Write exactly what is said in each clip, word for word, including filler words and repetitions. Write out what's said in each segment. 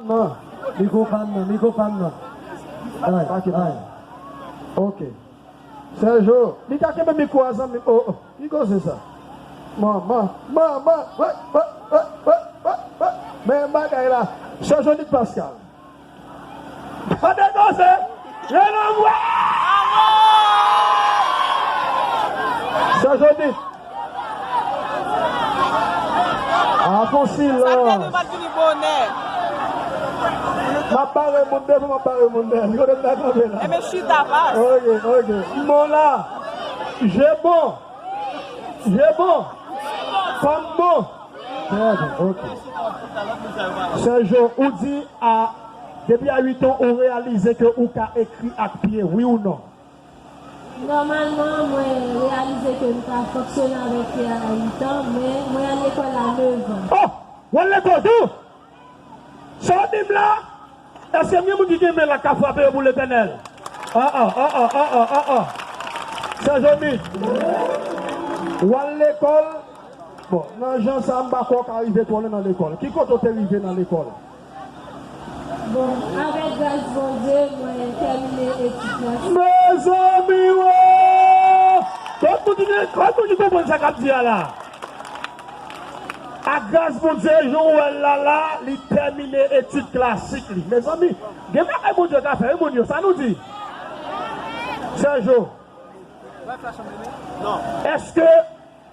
Non, mikwo pa m nan, mikwo pa m nan. Ay, ay. Ok. Sergio, li ka kenbe mikwo a, zanmi m. Oh, oh, ki koze sa? Manman, manman, wè, wè, wè. Men bagay la. Sergio Nick Pascal. Tande koze. Rele mwen. Sergio Nick. A fon silans. Sa k te di m pa t vini bonè. M ap bare moun devan, m ap bare moun dèyè. Li kote m ta kanpe la. Enben chita pas. Ok, ok. M bon la. Je bon. Je bon. Kòm bon. Trè byen, ok. Sergio, ou di a, depi a uit an, ou reyalize ke ou ka ekri ak pye, wi ou non? Nòmalman, mwen reyalize ke m ka fonksyone avèk pye a uit an, men mwen al lekòl a nèf an. Oh! W al lekòl tou? Sa w di m la? Èske gen moun ki gen men la k ka frape yo pou Letènèl? Ah, ah, ah, ah, ah, ah, ah, ah. Sè Joni, w al lekòl. Bon, nan jan sa, m pa kwè w ka rive twò lwen nan lekòl. Ki kote w te rive nan lekòl? Bon, avèk gras Bondye, mwen tèmine etid mwen. Mezanmi, wo! Tout moun ki gen, tout moun ki konprann sa k ap di a la. Ak gras Bondye, jan w wè l la, la, li tèmine etid klasik li. Mezanmi, gen bagay Bondye ka fè, wi, moun yo, sa nou di? Sè Jo, èske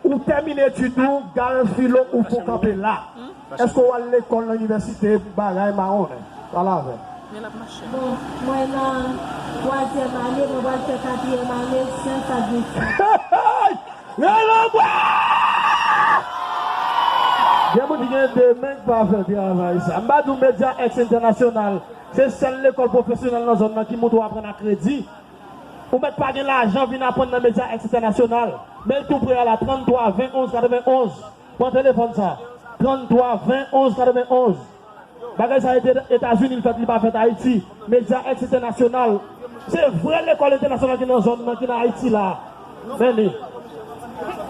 ou tèmine etid ou, Gal Filo, ou fon kanpe la? Èske w al lekòl nan inivèsite, bagay mawonnen? Pale avè m. Bon, mwen nan twazyèm ane, mwen pral fè katriyèm ane syans administratif. Rele mwen! Gen moun ki gen de men k pa fè travay sa. M pa di w Media X Entènasyonal se sèl lekòl pwofesyonèl nan zòn nan ki montre w aprann a kredi. Ou mèt pa gen lajan vin aprann nan Media X Entènasyonal. Men l tou pre a la, tranntwa ven onz katrevenonz. Pran telefòn sa. Tranntwa ven onz katrevenonz. Bagay sa Eta-, Etazini l fèt, li pa fèt Ayiti. Media X Entènasyonal. Se vrè lekòl entènasyonal ki nan zòn nan, ki nan Ayiti la. Men li.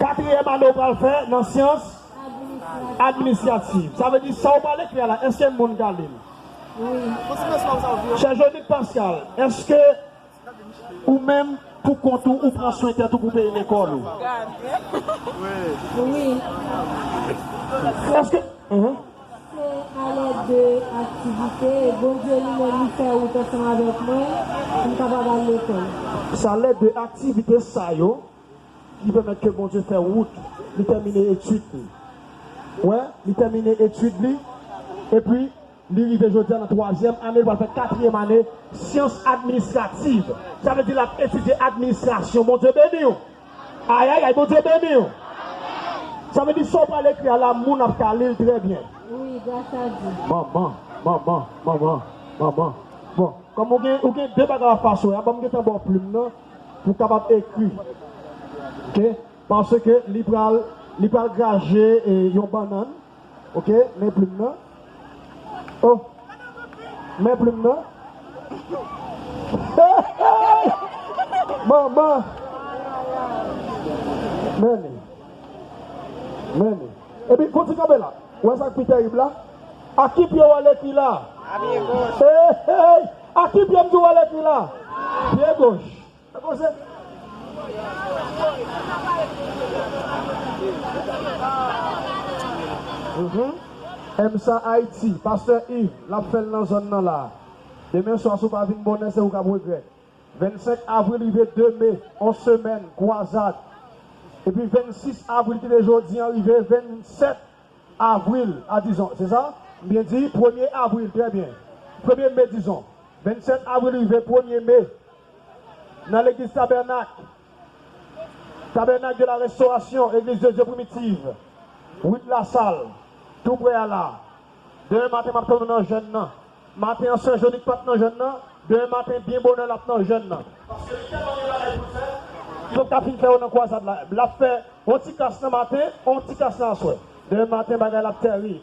Katriyèm ane w pral fè nan syans administratif. Sa vle di sa w pral ekri a la, èske moun ka li l? Wi. Sè Joni Pascal, èske ou menm, pou kont ou, ou pran swen tèt ou pou peye lekòl ou? Wi. Èske, mhm. Se alèd de aktivite, Bondye li menm li fè wout ansanm avèk mwen, pou m kapab al lekòl. Se alèd de aktivite sa yo ki pèmèt ke Bondye fè wout, li tèmine etid li. Wè, li tèmine etid li, epi li rive jodi a nan twazyèm ane, li pral fè katriyèm ane syans administrativ. Sa vle di l ap etidye administrasyon. Bondye beni w. Ayayay, Bondye beni w. Sa vle di sa w pral ekri a la, moun ap ka li l trè byen. Wi, gras a Dye. Manman, manman, manman, manman. Bon, kòm ou gen, ou gen de bagay w ap fè aswè a, ban m gentan ba w plim nan pou w kapab ekri. Ok? Paske li pral, li pral graje, e, yon bannann. Ok, men plim nan. Oh, men plim nan. Manman. Men li. Men li. Epi, fon ti kanpe la. Ou wè sa k pi tèrib la? Ak ki pye w al ekri la? Hey, hey! Ak ki pye m di w al ekri la? Pye goch. Mhm. M S A Ayiti, Pastè Yves, l ap fè l nan zòn nan la. Demen swa, si w pa vin bonè, se ou k ap regrèt. Vennsenk avril rive de me, yon semèn, kwazad. Epi vennsis avril ki te jodi a rive vennsèt avril a dizon, se sa? M byen di, premye avril, trè byen. Premye me, dizon. Vennsèt avril rive premye me, nan legliz Tabènak, Tabènak de la Restauration, Église de Dieu Primitive, Wout Lasal, tou prè a la. Demen maten, m ap tann nou nan jèn nan. Maten an, Sè Jonik pa t nan jèn nan. Demen maten, byen bonè, l ap nan jèn nan. Paske li tèlman gen bagay pou l fè, li p ap ka fin fè yo nan kwazad la. L ap fè yon ti klas nan maten, yon ti klas nan aswè. Demen maten, bagay la ap tèrib.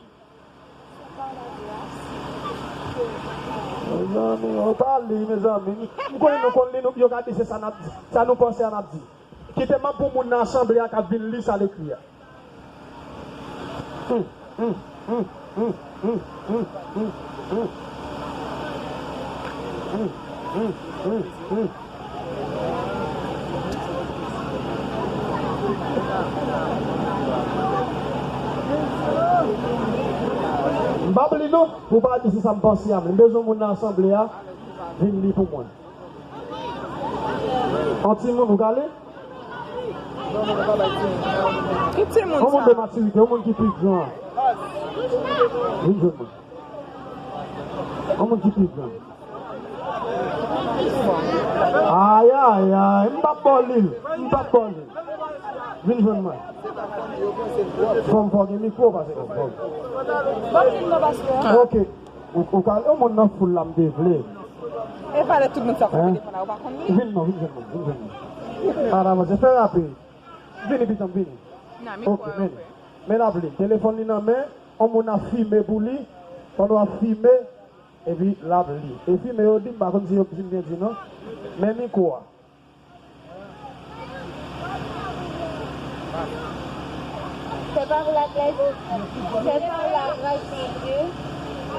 Mezanmi, yo pa li, mezanmi. M konnen nou konn li, nou, yo ka di se sa n ap di. Sa nou panse a n ap di. Kite m ap pou moun nan asanble a k ap vin li sa l ekri a. Hum, hum, hum. M p ap li non, pou pa di se sa m panse a. M bezwen moun nan asanble a vin li pou mwen. Yon timoun, ou ka li? Ki timoun sa? Yon moun de matirite, yon moun ki pi gran. Vin jwenn mwen. Yon moun ki pi gran. Ay, ay, ay, m p ap ba w li, m p ap ba w li. Vin jwenn mwen. Fò m fò gen mikwo, pase fò m fò. Ok. Ou, ou ka, yon moun nan foul la m te vle. E pale tout moun sa konn telefòn la, ou pa konn li? Vin non, vin jwenn mwen, vin jwenn mwen. Pa avanse, fè rapid. Vini, pitit, vini. Ok, men. Men l ap li. Telefòn li nan men, yon moun ap fimen pou li. Pandan w ap fimen, epi l ap li. E fimen yo di, m pa konn si yo fin byen di non. Men mikwo a. C'est par la grâce, c'est par la grâce de Dieu,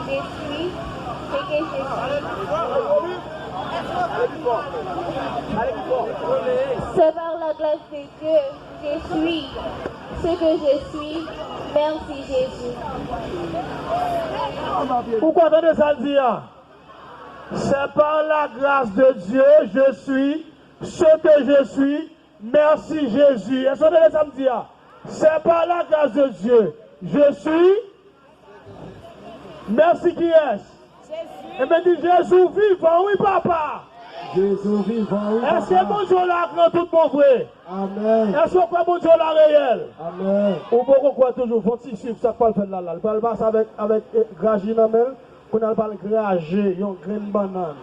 je suis ce que je suis. C'est par la grâce de Dieu, je suis ce que je suis. Merci Jésus. Ou kwè tande sa l di a? C'est par la grâce de Dieu, je suis ce que je suis. Merci Jésus. Èske w tande sa m di a? C'est par la grâce de Dieu, je suis. Merci kiyès? Ebyen di, Jezi w vivan wi papa. Jezi w vivan wi papa. Èske Bondye w la gran tout bon vre? Amèn. Èske w kwè Bondye w la reyèl? Amèn. Ou poko kwè toujou, fon ti swiv sa k pral fèt la la. Li pral pase avèk, avèk, eh, graji nan men l. Kounye a l pral graje yon grenn bannann.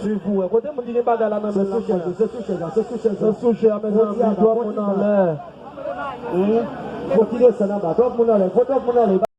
Swiv pou wè. Kote moun ki gen bagay la nan men l la? Se sou chèz la, se sou chèz la, se sou chèz la. Se sou chèz la, mezanmi, twòp moun anlè. Fò ki desann anba, twòp moun anlè, fò twòp moun anlè.